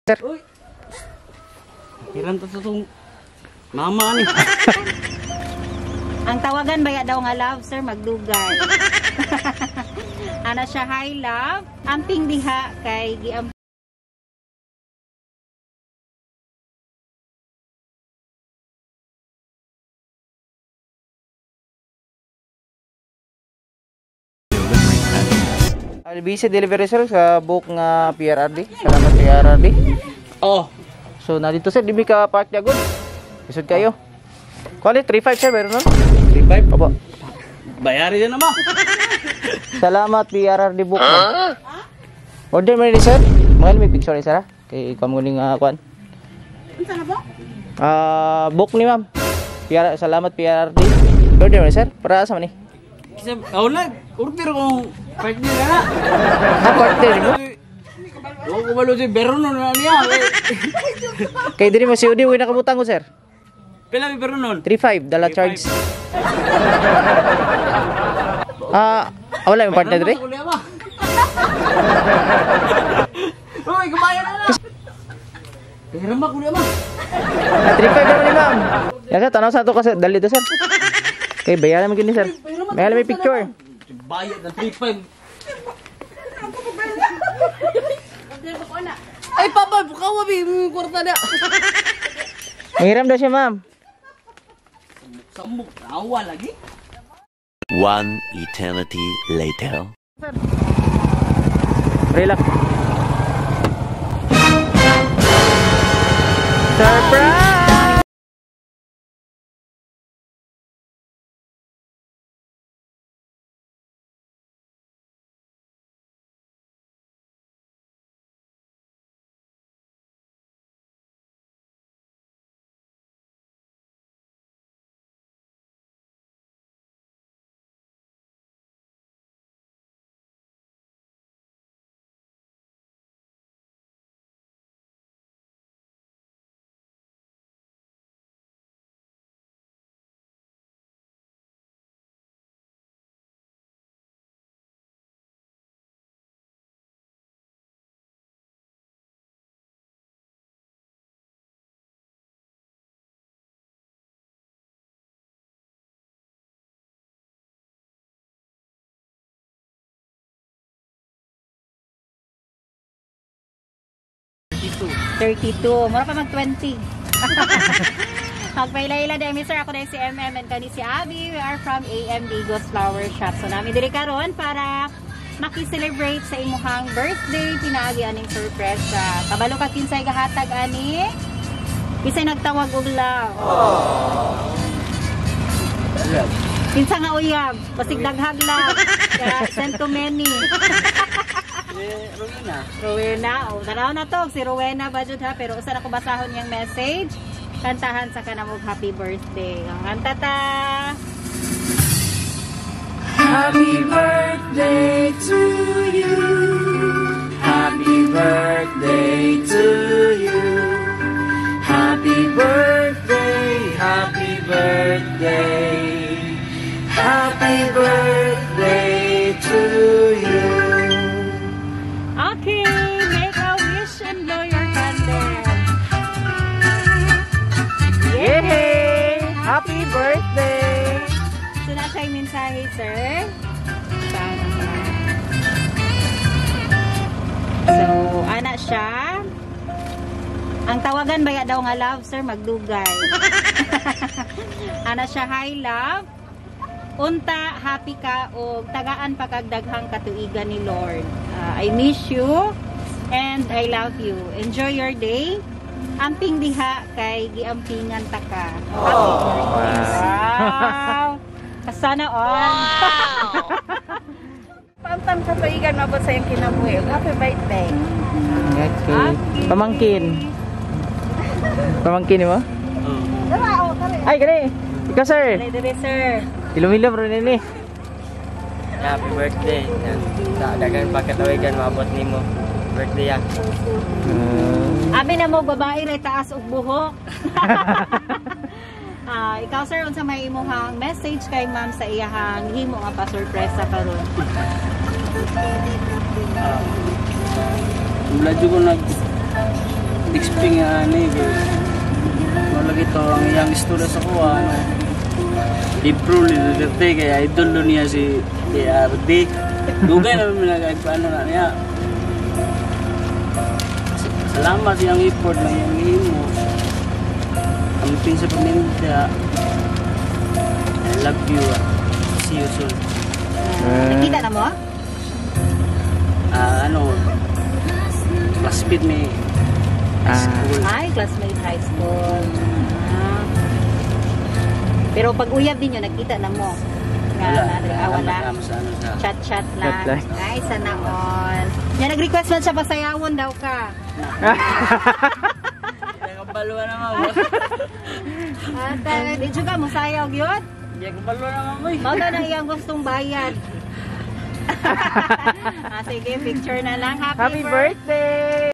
Sir. Uy. Hiram to tong mama ni. Ang tawagan baya daw nga love, sir, magdugay. Ana siya, hi love. Amping diha kay giam. LBC delivery sir sa book nga PRRD. Salamat PRRD. Oh. So na dito sir, di mi ka park agad. Isod kayo. Quality 35 sir, meron nun? 35. Opo. Bayari din naman. Salamat PRRD book. Huh? Order mo ni sir. Mga may picture ni sir ha. Kay ikaw mo ning kuan. Unsa na ba? Book ni ma'am. PR, salamat PRRD. Order mo ni sir. Para sa man ni? Kasi wala, order kong partner na. Ah, partner mo. Oo, kumalo si Beronon na niya. Kay diri mo si Udi, uwi nakabutang ko sir. Pila mi Beronon? 35 dala charge. Wala yung partner diri. Uy, kumayan na. Pera ba kuya ma? 35 naman ni ma'am. Yan sir, tanaw sa ato kasi dali to sir. Kay bayaran mo gini sir. May may picture. Bayad ng 35. Ay papa, bukawa bi kwarta na. Mahiram daw siya ma'am. Samok tawa lagi. One eternity later. Relax. Surprise! 32. Mura pa mag 20. Magpailayla dahil sir, ako dahil si MM and kani si Abby. We are from AM Digos Flower Shop. So namin diri karon para maki-celebrate sa imuhang birthday. Pinaagi aning sorpresa. Kabalo ka kinsay gahatag ani? Kinsay nagtawag og love. Kinsa nga uyab? Basig daghag love. Kaya send to many. Rowena. Rowena. O, tanaw na to. Si Rowena ba jud ha? Pero usa na ko basahon niyang message. Kantahan sa kanamog happy birthday. Ang kanta ta. Happy birthday to you. Happy birthday to you. Happy birthday, happy birthday. Happy birthday to you. Okay, make a wish and blow your candle. Yay! Happy birthday! So na siya yung mensahe, sir. So, ana siya. Ang tawagan baya daw nga love, sir, magdugay. Ana siya, hi love. Unta, happy ka o tagaan pa kag daghang katuigan ni Lord. I miss you and I love you. Enjoy your day. Amping diha kay giampingan ta ka. Happy birthday. Wow. Kasana all. Wow. Pantang katuigan mabot sa iyong kinabuhi. Happy birthday. Okay. Pamangkin. Pamangkin mo? Ay, gani. Ikaw sir. Dali, sir. Ilumilom ro nini. Happy birthday. Sa dagan pagkatawigan maabot nimo. Birthday ya. Abi na mo babae ray taas og buhok. Ikaw sir, unsa may imuhang message kay ma'am sa iyahang himo nga pa-sorpresa karon? Wala jud ko nag Expect nga ano eh. Kay lagi to ang iyang istorya sa kuha ano. April ni Duterte kaya idol do niya si PRD. Dugay na naman nag ano na niya. Salamat sa iyang effort na iyang himo. Amping sa pamilya. I love you, ah. See you soon. Nakita na mo? Ah, ano, classmate mi high school. Ay, classmate high school. Ah. Pero pag uyab din yun, nakita na mo? Nga, Wala. ah, wala. Wala. Sa ano sa Chat-chat Chat lang. lang. Ay, sana all. Yan, nag-request man siya, pasayawon daw ka. Kabalo na mamo. Ate, di ka mo sayaw yun? Di kabalo na mamo. Mao na iyang gustong bayad. Ah, sige, picture na lang. Happy Happy birthday!